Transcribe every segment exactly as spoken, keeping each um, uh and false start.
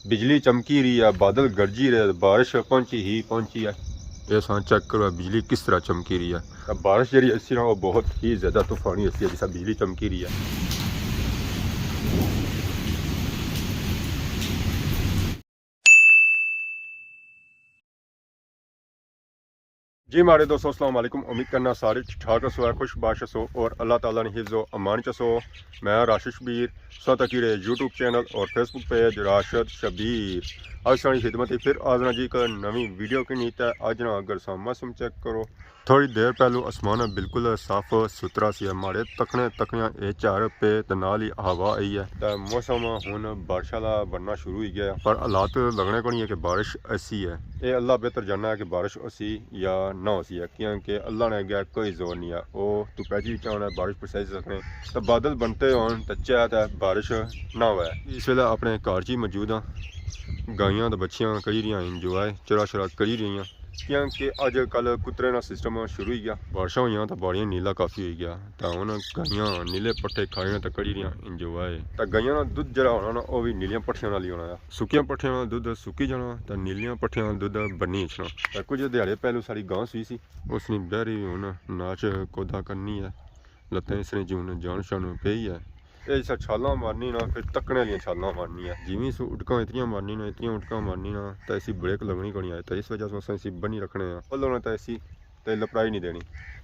بجلی چمکی رہی ہے، بادل گرجی رہے، بارش پہنچی ہی پہنچی ہے۔ یہ ساں چیک کرو، بجلی کس طرح چمکی رہی ہے۔ بارش جیڑی اسی نا، وہ بہت ہی زیادہ طوفانی اسی ہے، جس طرح بجلی چمکی رہی ہے۔ جی ماڑے دوستو، السلام علیکم۔ امید کرنا سارے ٹھیک ٹھاک ہسو، خوش باش ہسو اور اللہ تعالیٰ نے حفظ و امان چ ہسو۔ میں راشد شبیر، سو تکی رہے یوٹیوب چینل اور فیس بک پیج راشد شبیر۔ اج ساڑی خدمت پھر حاضر ہاں جی ایک نویں ویڈیو کے نیت ہے۔ اج نا اگر سا موسم چیک کرو، تھوڑی دیر پہلو آسمان بالکل صاف ستھرا سی ہے، ماڑے تکنے تکنے اے جھڑ پے تے نال ہی ہوا آئی ہے۔ تے موسم ہن بارش والا بننا شروع ہوئی گیا، پر حالات لگنے کونی ہے کہ بارش ایسی ہے۔ اے اللہ بہتر جاننا ہے کہ بارش اسی یا نہ اسی ہے، کیونکہ اللہ نے اگے کوئی زور نہیں ہے، او تپے چ وی چاہنا ہے بارش پرسائی سکنے۔ تے بادل بنتے ہون تے چاہے تے بارش نہ ہوئے۔ اس ویلے اپنے گھر چ ہی موجود ہاں، گائیاں تے بچیاں کری رہیاں انجوائے، چرا شرا کری رہیاں۔ کیونکہ اج کل کترے نا سسٹم شروع ہوئی گیا، بارشاں ہوئیاں تاں باڑیاں نیلا کافی ہوئی گیا، تاں ہن گائیاں نیلے پٹھے کھائی نے تاں کری رہیاں انجوائے۔ تاں گائیاں نا دودھ جیڑا ہونا نا، او وی نیلیاں پٹھیاں نال ہی ہونا آ۔ سکیاں پٹھیاں نال دودھ سکی جانا تاں نیلیاں پٹھیاں نال دودھ بنی اچھنا۔ تاں کچھ دیہاڑے پہلو ساڑی گاں سوئی سی، اس نی بہری ہن ناچ کودا کرنی ہے، لتیں اس نے جون جان شان پئی ہے۔ اے جسا چھالاں مارنی نا، پھر تکنے آلیاں چھالاں مارنی ہے۔ جیویں سو اڈکاں اتنیاں مارنی نا، اتنیاں اڈکاں مارنی نا، تاں اسی بریک لگنی کونی آئی۔ تاں اس وجہ سے اساں اسی بنی رکھنے آں۔ کھولو نا تاں اسی تے لپڑائی نہیں دینی۔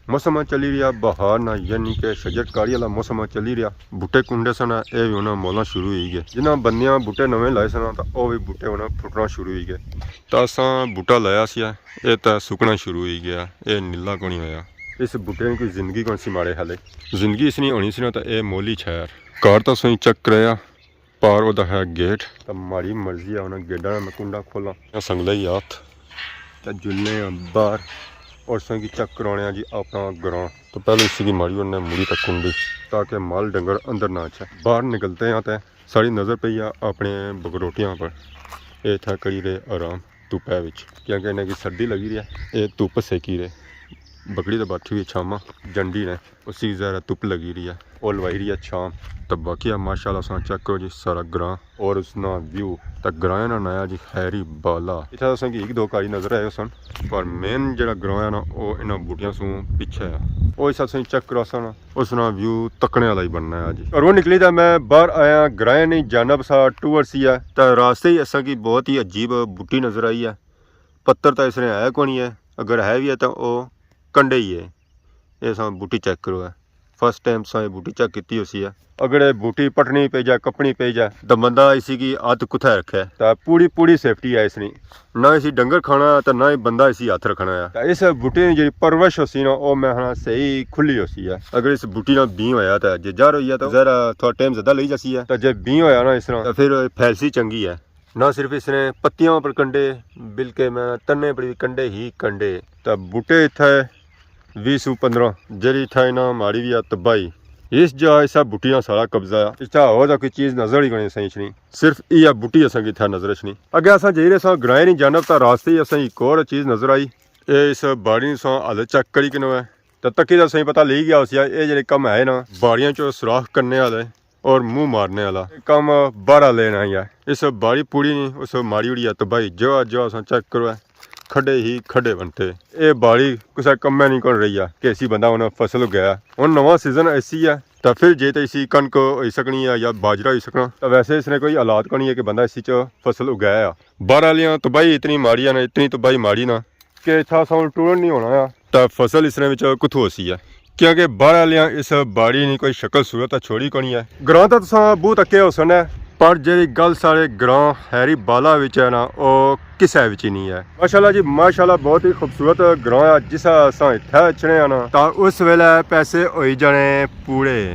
موسم چلی رہیا بہار نا، یعنی کہ شجر کاری والا موسم چلی رہیا۔ بوٹے کنڈے سن، اے وی ہن مولنا شروع ہوئی گئے۔ جنہاں بندیاں بوٹے نویں لائے سن، تاں او وی بوٹے ہن پھٹنا شروع ہوئی گئے۔ تاں اساں بوٹا لایا سی، اے تاں سکنا شروع ہوئی گیا، اے نیلا کونی ہویا۔ اس بوٹے نی کوئی زندگی کون سی ماڑے حالے۔ زندگی اس نی ہونی سی نا تاں اے مولی چھیر۔ کار تاں سوئی چیک کرایا، پر اودا ہے گیٹ۔ تاں ماڑی مرضی ہے انہاں گیٹاں نا میں کنڈا کھولاں۔ یا سنگلے ہی ہاتھ۔ تاں جلنے آں باہر اور سوئی کی چیک کرانے آں جی اپنا گراں۔ تو پہلے اسی کی ماڑی انہیں مڑی تک کنڈی تاکہ مال ڈنگر اندر نہ اچھے۔ باہر نکلتے ہیں تے ساڑی نظر پئی آ اپنے بگروٹیاں پر۔ اے اتھا کری رہے آرام۔ دھپے وچ، کیونکہ انہاں کی سردی لگی رہی ہے، اے دھپ سیکی رہے۔ بکری تے بیٹھی ہوئی چھاواں جنڈی نے، اسی ذرا دھپ لگی رہی ہے، او لوائی رہی ہے چھاں۔ تے باقی ہے ماشاءاللہ ساں چیک کرو جی سارا گراں اور اس نا ویو، تے گراں نا نایا جی حیری بالا۔ اتھا اساں کی ایک دو کاری نظر آئے سن، پر مین جڑا گراں ہے نا، او انہاں بوٹیاں سوں پیچھے ہے۔ او اس اساں چیک کرو سن۔ اس نا ویو تکنے والا ہی بننا ہے جی۔ گھروں نکلی تے میں باہر آیا، گرائیں نی جانب سا ٹور سی ہے، تے راستے ہی اساں کی بہت ہی عجیب بوٹی نظر آئی ہے۔ پتر تاں اس نے ہے کونی ہے، اگر ہے وی ہے تاں او کنڈے ہی ہے۔ اے ساں بوٹی چیک کرو ہے، فرسٹ ٹائم تساں اے بوٹی چیک کیتی ہوسی ہے۔ اگر اے بوٹی پٹنی پئی جائے، کپنی پئی جائے، تاں بندہ اسی کی ہتھ کتھے رکھے؟ تاں پوری پوری سیفٹی ہے اس نی۔ نہ اسی ڈنگر کھانا ہے تے نہ ہی بندہ اسی ہتھ رکھنا ہے۔ تے اس بوٹی نی جیڑی پرورش ہوسی نا، او میں آخنا صحیح کھلی ہوسی ہے۔ اگر اس بوٹی نا بیں ہویا تے جے جڑ ہوئی ہے تے ظاہر ہے تھوڑا ٹائم زیادہ لئی جاسی ہے۔ تے جے بیں ہویا نا اس طرح تے پھر پھیلسی چنگی ہے۔ نہ صرف اس نے پتیاں پر کنڈے، بلکہ میں تنے پر وی کنڈے ہی کنڈے۔ تے بوٹے اتھے ویہہ سو پندرہ، جیڑی اتھا انہاں ماڑی وی آ تباہی۔ اس جا اسا بوٹیاں سارا قبضہ آ۔ اتھا ہور تاں کوئی چیز نظر ہی کونی سائیں اچھنی۔ صرف ایہا بوٹی اساں کی اتھا نظر اچھنی۔ اگے اساں جائی رہے ساں گرائیں نی جانب، تاں راستے ہی اساں کی ایک ہور چیز نظر آئی۔ اے اس باڑی نی ساں حالت چیک کری کنو ہے۔ تاں تکی تاں سائیں پتہ لئی گیا ہوسی، اے جیڑے کم ہے نا، باڑیاں چوں سوراخ کرنے والے اور منہ مارنے والا۔ اے کم باہر آ لینا ہی ہے۔ اس باڑی پوڑی نی، اس ماری اڑی ہے تباہی۔ جو جو اساں چیک کرو ہے، کھڈے ہی کھڈے بنتے۔ اے باڑی کسے کمے نی کون رہی ہے کہ اسی بندہ ہن فصل اگایا۔ ہن نواں سیزن ایسی ہے، تاں پھر جے تے اسی کنک ہوئی سکنی ہے یا باجرا ہوئی سکنا، تاں ویسے اس نے کوئی حالات کونی ہے کہ بندہ اسی چ فصل اگایا۔ باہر آلیاں تباہی اتنی ماڑی ہے نا، اتنی تباہی ماڑی نا، کہ اتھا اساں ہن ٹرن نہیں ہونا آ۔ تاں فصل اس نے وچ کتھوں ہوسی ہے؟ کیونکہ باہر آلیاں اس باڑی نی کوئی شکل صورت تاں چھوڑی کونی ہے۔ گراں تاں تساں بہت اکے ہوسن ہے، پر جیڑی گل ساڑے گراں حیری بالا وچ ہے نا، او کسے وچ ہی نہیں ہے۔ ماشاءاللہ جی، ماشاءاللہ، بہت ہی خوبصورت گراں ہے۔ جسا اساں اتھے اچھنے آں نا، تاں اس ویلے پیسے ہوئی جانے پورے۔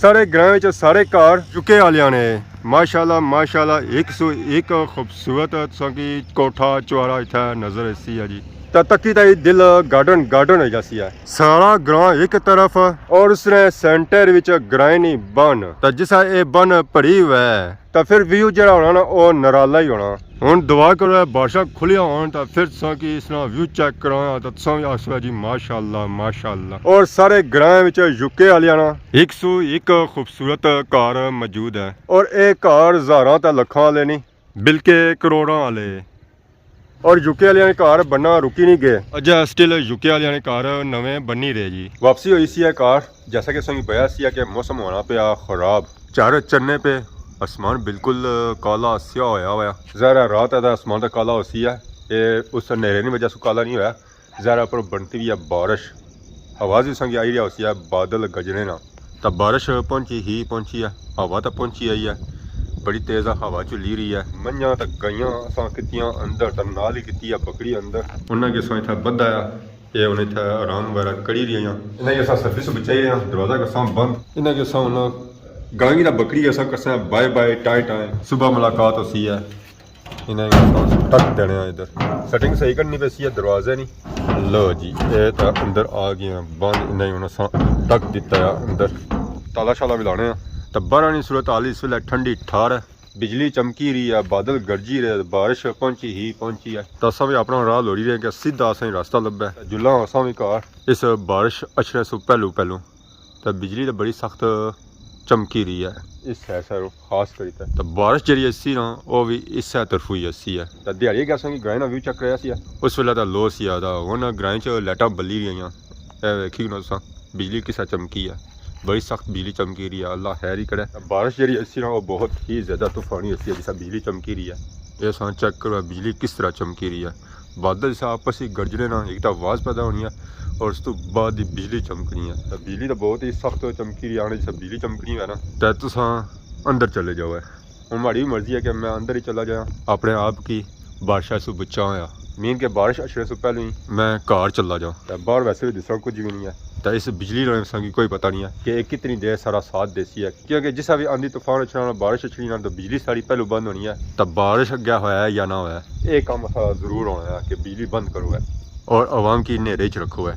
ساڑے گراں وچ سارے گھر یوکے آلیاں نے۔ ماشاءاللہ، ماشاءاللہ، ایک سو ایک خوبصورت تساں کی کوٹھا چوارا اتھا نظر ایسی ہے جی۔ تاں تکی تاں دل گارڈن گارڈن ہوئی جاسی ہے۔ سارا گراں ایک طرف اور اس نے سینٹر وچ گرائیں نی بن۔ تاں جسا اے بن بھری ہوئے ہے، تاں پھر ویو جیڑا ہونا نا، او نرالا ہی ہونا۔ ہن دعا کرو اے بارشاں کھلیاں ہون تاں پھر تساں کی اس نا ویو چیک کراں تاں تساں وی آکھسو جی ماشاءاللہ، ماشاءاللہ۔ اور سارے گراں وچ یوکے آلیاں نا ایک سو ایک خوبصورت گھر موجود ہے۔ اور اے گھر ہزاراں تے لکھاں آلے نی، بلکہ کروڑاں آلے۔ اور یو کے آلیاں نے گھر بننا رکی نہیں گئے۔ اجے سٹل یو کے آلیاں نے گھر نویں بنی رہے جی۔ واپسی ہوئی سی ہے گھر، جیسا کہ سنگی پیا سی ہے کہ موسم ہونا پیا خراب، چار چنے پہ، آسمان بالکل کالا سیاہ ہویا ہوا۔ ظاہر ہے رات ہے تاں آسمان تاں کالا ہو سی ہے، اے اس نیرے نی وجہ سوں کالا نہیں ہویا۔ ظاہر ہے اپر بنتی وی ہے بارش، ہوا وی سنگی آئی رہیا ہوسی ہے، بادل گجنے نا۔ تاں بارش پہنچی ہی پہنچی ہے، ہوا تاں پہنچی آئی ہے، بڑی تیز ہوا چلی رہی ہے۔ منجاں تاں گائیاں اساں کتیاں اندر، تاں نال ہی کتی ہے بکری اندر۔ انہاں کی اساں اتھا بدھا ہے، اے ہن اتھا آرام وغیرہ کری رہی ہیں۔ انہاں کی اساں سروس بچائی رہے ہیں، دروازہ کرساں بند۔ انہاں کی اساں ہن گائیں تاں بکری اساں کرساں بائے بائے، ٹائے ٹائے۔ صبح ملاقات ہوسی ہے۔ انہاں کی ٹک دینے آں ادھر۔ سیٹنگ صحیح کرنی پیسی ہے دروازے نی۔ لو جی، اے تاں اندر آ گئے ہیں بند، انہاں کی ہن اساں ٹک دتا ہے اندر۔ تالا شالا وی لانے آں۔ تاں باہر نی صورت حال اس ویلے ٹھنڈی ٹھار ہے۔ بجلی چمکی رہی ہے، بادل گرجی رہے، بارش پہنچی ہی پہنچی ہے۔ تاں اساں وی اپنا راہ لوڑی رہے کہ سیدھا اساں کی راستہ لبھے۔ جلاں اساں وی گھر اس بارش اچھنے سوں پہلو پہلو۔ تاں بجلی تاں بڑی سخت چمکی رہی ہے اس سائیڈ ساروں خاص کری تے۔ تاں بارش جیہڑی اسی نا، او وی اسے طرفوں ہی اسی ہے۔ تاں دیہاڑی گیساں کی گرائیں نا ویو چیک کریا سی ہے۔ اس ویلے تاں لو سی آ، تاں ہن گرائیں چ لائٹاں بلی رہیاں۔ اے ویکھی نا تساں، بجلی کس طرح چمکی ہے، بڑی سخت بجلی چمکی رہی ہے، اللہ خیر ہی کرے۔ تاں بارش جیہڑی اسی نا، او بہت ہی زیادہ طوفانی اسی ہے، جس طرح بجلی چمکی رہی ہے۔ اے تساں چیک کرو، بجلی کس طرح چمکی رہی ہے۔ بادل سا آپس ہی گرجنے نا، ایک تاں آواز پیدا ہونی ہے اور اس تو بعد ہی بجلی چمکنی ہے۔ تاں بجلی تاں بہت ہی سخت چمکی رہی ہے، جس طرح بجلی چمکنی ہے نا، تاں تساں اندر چلے جاؤ ہے۔ ہن ماڑی وی مرضی ہے کہ میں اندر ہی چلا جایا، اپنے آپ کی بارشاں سوں بچاں ہویا۔ مین کہ بارش اچھنے سوں پہلے ہی میں گھر چلا جاں۔ تاں باہر ویسے وی دسنا کچھ وی نہیں ہے۔ تاں اس بجلی نے اساں کی کوئی پتہ نہیں ہے کہ اے کتنی دیر سارا ساتھ دیسی ہے۔ کیونکہ جس ویلے آندھی طوفان اچھنا، بارش اچھنی نا، تاں بجلی ساری پہلو بند ہونی ہے۔ تاں بارش اگے ہویا ہے یا نہ ہویا ہے، اے کم سارا ضرور ہونا ہے کہ بجلی بند کرو ہے اور عوام کی نیرے چ رکھو ہے۔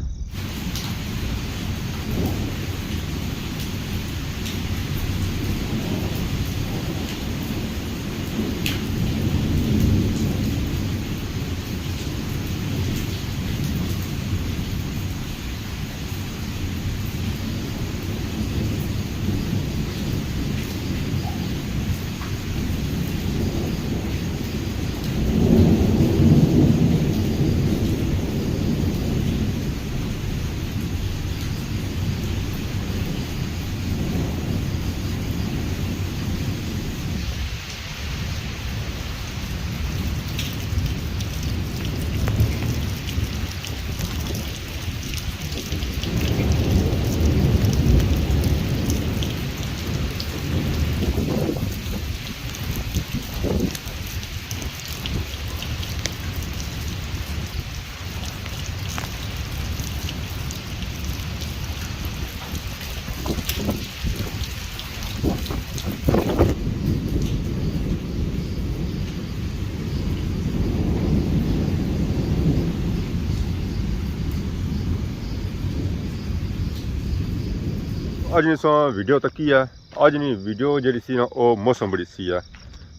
اج نی ساں ویڈیو تکی ہے۔ اج نی ویڈیو جیڑی سی نا، او موسم بڑی سی ہے۔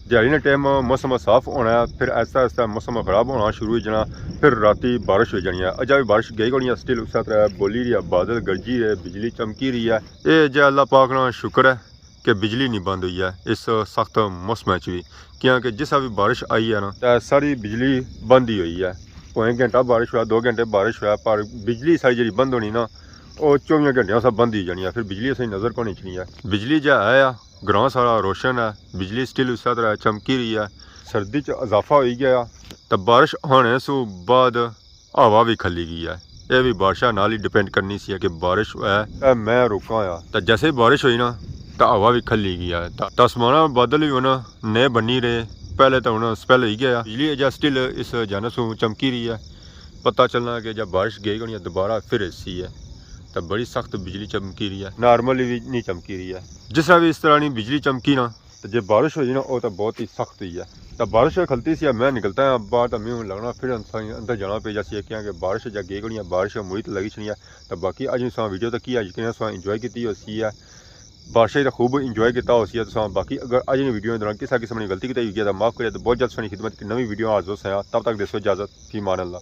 دیہاڑی نے ٹائم موسم صاف ہونا ہے، پھر آہستہ آہستہ موسم خراب ہونا شروع ہوئی جانا، پھر راتی بارش ہوئی جانی ہے۔ اجا بھی بارش گئی کونی ہے، سٹل اسے طرح بولی رہی ہے، بادل گرجی رہے، بجلی چمکی رہی ہے۔ اے جے اللہ پاک نا شکر ہے کہ بجلی نہیں بند ہوئی ہے اس سخت موسم وچ بھی، کیونکہ جس ویلے بارش آئی ہے نا، تے ساری بجلی بند ہی ہوئی ہے۔ بھویں گھنٹہ بارش ہویا، دو گھنٹے بارش ہویا، پر بجلی ساری جیڑی بند ہونی نا، او چوبیاں گھنٹیاں اساں بند ہی جانی ہے، پھر بجلی اساں نظر کونی اچھنی ہے۔ بجلی جے ہے آ، گراں سارا روشن ہے، بجلی سٹل اسے طرح چمکی رہی ہے۔ سردی چ اضافہ ہوئی گیا، تے بارش ہونے سوں بعد ہوا بھی کھلی گئی ہے۔ اے بھی بارشاں نال ہی ڈیپینڈ کرنی سی کہ بارش ہے، اے میں رکاں آ۔ تے جیسے ہی بارش ہوئی نا، تے ہوا بھی کھلی گئی ہے۔ تے، تے آسماناں بادل بھی ہن نئے بنی رہے، پہلے تے ہن سپیل ہوئی گیا۔ بجلی اجا سٹل اس جانب سوں چمکی رہی ہے۔ پتہ چلنا کہ جب بارش گئی کونی ہے، دوبارہ پھر ایسی ہے۔ تے بڑی سخت بجلی چمکی رہی ہے، نارمل بھی نہیں چمکی رہی ہے۔ جس طرح بھی اس طرح نہیں بجلی چمکی نا، تے جے بارش ہوئی نا، او تے بہت ہی سخت ہوئی ہے۔ تے بارش کھلتی سی، میں نکلتا ہاں باہر، تے میں ہن لگنا پھر انسان اندر جانا پئی جاسی ہے، کیونکہ بارش جا گئی کونی ہے، بارش مڑی تے لگی چھنی ہے۔ تے باقی اج نی ساں ویڈیو تکی ہے، یقیناً ساں انجوائے کیتی ہوسی ہے۔ بارشیں تے خوب انجوائے کیتا ہوسی ہے تساں۔ باقی اگر اج نی ویڈیو دوران کسے قسم نی غلطی کیتی ہوئی ہے تے معاف کرے، تے بہت جلد ساں نی خدمت اچ نویں ویڈیو حاضر ہوساں۔ تب تک دیسو اجازت، فی امان اللہ۔